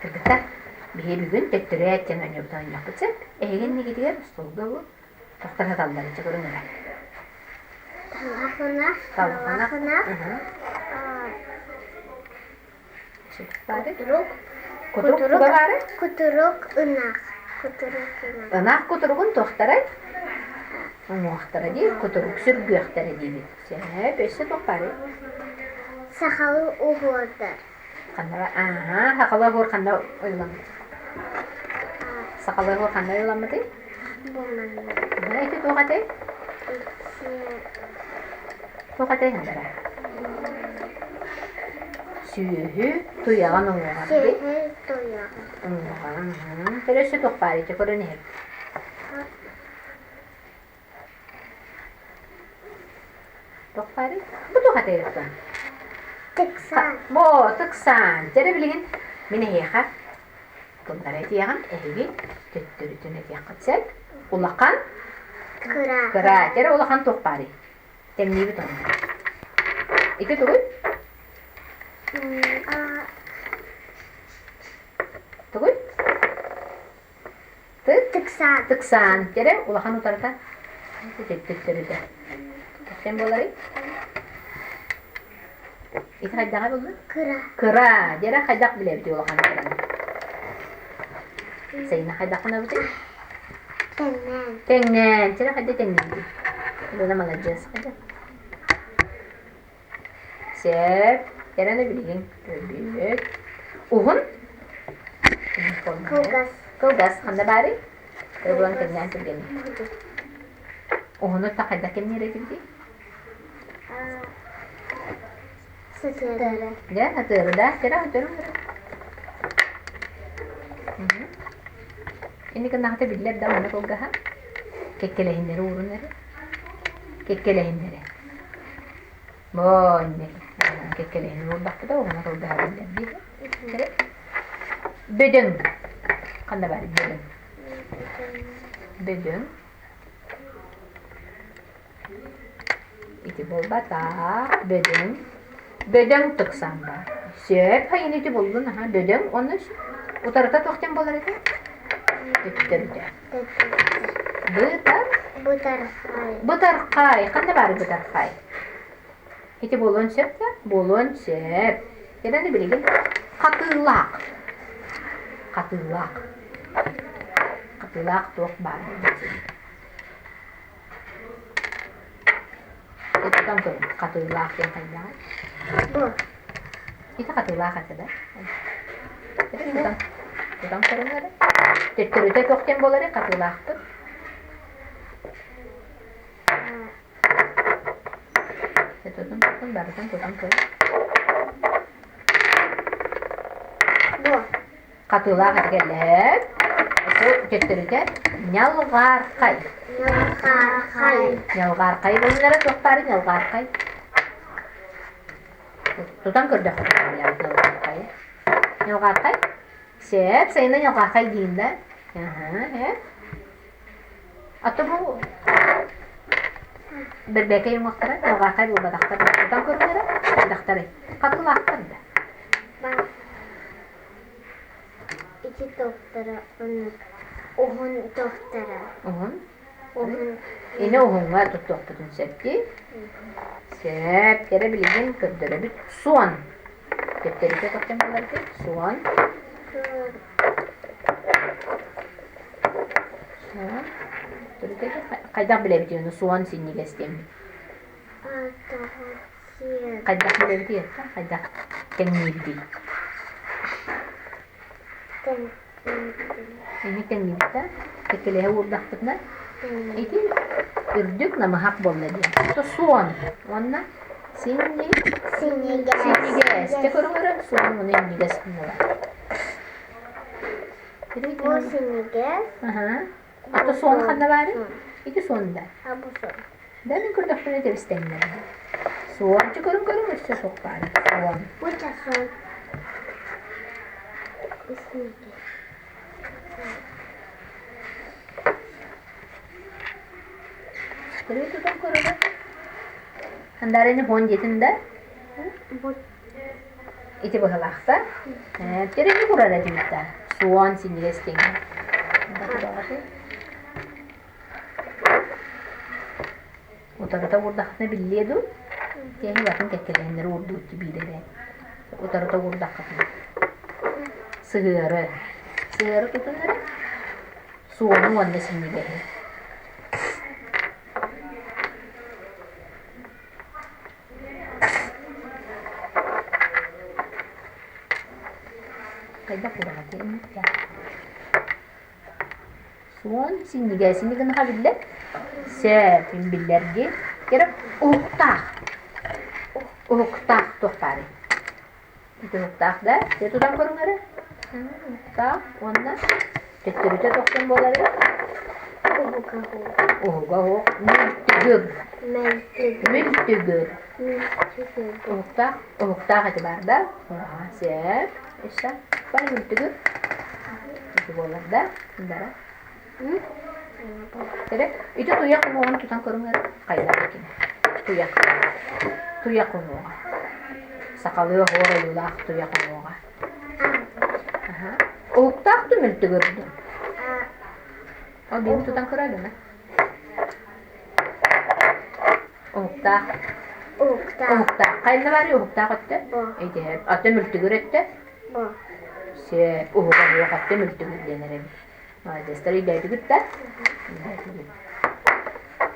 Кыргыттар, биһи бүгүн төттөрү эттэн оонньуубут оонньуохпут сөп. Эһиги иннигитигэр остуолга бу тохтор саталлар иччэ көрүҥ эрэ. Талахына, Талахына. талахына, Баары? кутурук, Кутурук кутурук, туга баары? кутурук ынах, кутурук ынах. Ынах кутуругун туохтарай? Уҥуохтара дии, кутурук сүргүөхтэрэ диибит. Сөп, өссө туох баарый? Сахалыы уһуордар. Ханна ааһа, сахалыы уһуор ханна ойууламмыт? Сахалыы уһуор ханна ойууламмытый? Бу манна. Ити туох этэй? Туох этэй хандара? Сүөһү туйаҕын уҥуоҕар дии. Сүөһү туйаҕын. Уҥуоҕа. Көрө өссө туох баар ити көрөн иһэр. Туох баарый? Бу туох этэй оттон? Тыксаан. Бо, тыксаан. Дьэ билигин мин эһиэхэ тыллары этиэҕим, эһиги төттөрүтүн этиэххит сөп. Улахан Кыра. Кыра. Дьэ улахан туох баарый? Тэҥниибит онно. Ити тугуй? Тугуй? Тыксаан. Тыксаан. Дьэрэ улахан утарыта. Төттөрүтэ. Кэм буоларый? Ити хайдаҕа буолла? Кыра. Кыра. Дьэрэ хайдах билэбит улахан кыраны? Сайына хайдах гынабытый? Тэҥнээн. Тэҥнээн. Дьэрэ хайда тэҥниибит? Илона маладьыас хайда? Сөп. Кэлэн билигин көрбүт. Уһун. Кылгас. Кылгас. Ханна баарый? Ылан тэҥнээн түргэнник. Уһуну хайдах кэмниир этибитий? Сытыары. Дьэ, сытыары да. Кэрэ сытыары. Инник гыннаҕына биллэр да уһуна кылгаһа. Кэккэлэһиннэри уурун эрэ. Кэккэлэһиннэри. Боо, инник кэккэлэһин уурдахпыта уһуна кылгаһа биллэр дии. Бөдөҥ. Ханна баар бөдөҥ? Бөдөҥ. Ити буолбатах. Бөдөҥ. Бөдөҥ тыксан баар. Сөп, хайын ити буллун аха бөдөҥ уонна утарыта туох диэн буолар этэ? Төттөрүтэ. Бытар. Бытархай. Бытархай. Ханна баар бытархай? Ити буолуон сөп да? Буолуон сөп. Кэлэн билигин хатыылаах. Хатыылаах. Хатыылаах туох баар Тутан көрүҥ, хатыылаах диэн хайдаҕый? Бу. Ити хатыылаах этэ да? Тутан, тутан көрүҥ эрэ. Төттөрүтэ туох диэн буоларый хатыылаахпыт? Тутун, тутун, барытын тутан көрүҥ. Бу. Хатыылаах этэ кэллэһэр. Төттөрүтэ ньалҕаархай. Ньалҕаархай. Ньалҕаархай буолуннара туох баары ньалҕаархай? Тутан көрдөххө ньалҕаархай. Ньалҕаархай? Сөп, сайына ньалҕаархай диин да? Аһа, э? А то бу бэрбээкэй уҥуохтара ньалҕаархай буолбатахтар. Тутан көрүҥ эрэ, хайдахтарый? Хатылаахтар да? Ити тохтара оннук уһун тохтара. Уһун? Уһун. Ини уһуҥҥа туттуохпутун сөп дии. Сөп. Кэрэ билигин көрдөрөбүт. Суон. Төттөрүтэ тохтон буоларгыт. Суон. Суон. Төттөрүтэ хайдах билэбит ону суон синньигэс диэммит? Хайдах билэбитий хайдах тэҥниибитий? Эми тэҥниибит да кэккэлэһэ уурдахпытына ити үрдүк намыһах буолла диэн. То суон уонна синни Синньигэс. Синньигэс. Дьэ көрүҥ эрэ суон уонна инньигэс буолар. Бу синньигэс. Аха. А то суон ханна баарый? Ити суон да. А бу суон. Да мин көрдөхпүнэ тэбистэннэр. Суон көрүҥ көрүҥ өссө суох баар. Суон. Бу суон. Көрү тутан көрөрө. Хандарыны хуон диэтин да? Бу. Ити быһалаахта. Тэрини курар этибит да. Суон синньигэс тэҥэ. Утарыта уурдаххытына биллиэ дуу? Тиэһи батын кэккэлэһиннэри уурдууччу биир эрэ. Утарыта уурдаххытына. Сыһыары. Сыһыары тутун эрэ. Суону уонна синньигэһи. Хайдах ураҕатый Суон синньигэс ини гынаха биллэр? Сөп, мин биллэрги. Кэрэ уһуктаах. Уһуктаах туох баарый? Ити уһуктаах да? Дьэ тутан көрүҥ эрэ. Уһуктаах уонна төттөрүтэ тохтон буолар Уһуга уһук. Уһуга уһук. Мүлтүгүр. Мөлтүгүр. Мүлтүгүр. Мүлтүгүр. Уһуктаах, уһуктаах ити баар да? Сөп. Өссө бар мүлтүгүр. Ити буолар да? Дара. Эрэ, ити туйах уҥуоҕун тутан көрүҥ эрэ, хайдах итини? Туйах. Туйах уҥуоҕа. Сахалыы оһуор ойуулаах туйах уҥуоҕа. Аха. Уһуктаах да мөлтөгөрдүн? Ол биһиги тутан көрөдүн Уһуктаах. Уһуктаах. Уһуктаах. Хайна баарый уһуктаах өттө? Ити аты мөлтөгөр өттө? Сөп. Уһуга уһук өттө мөлтөгөр диэн эрэбит. Молодецтар өйдөөтүгүт да? Өйдөөтүгүт.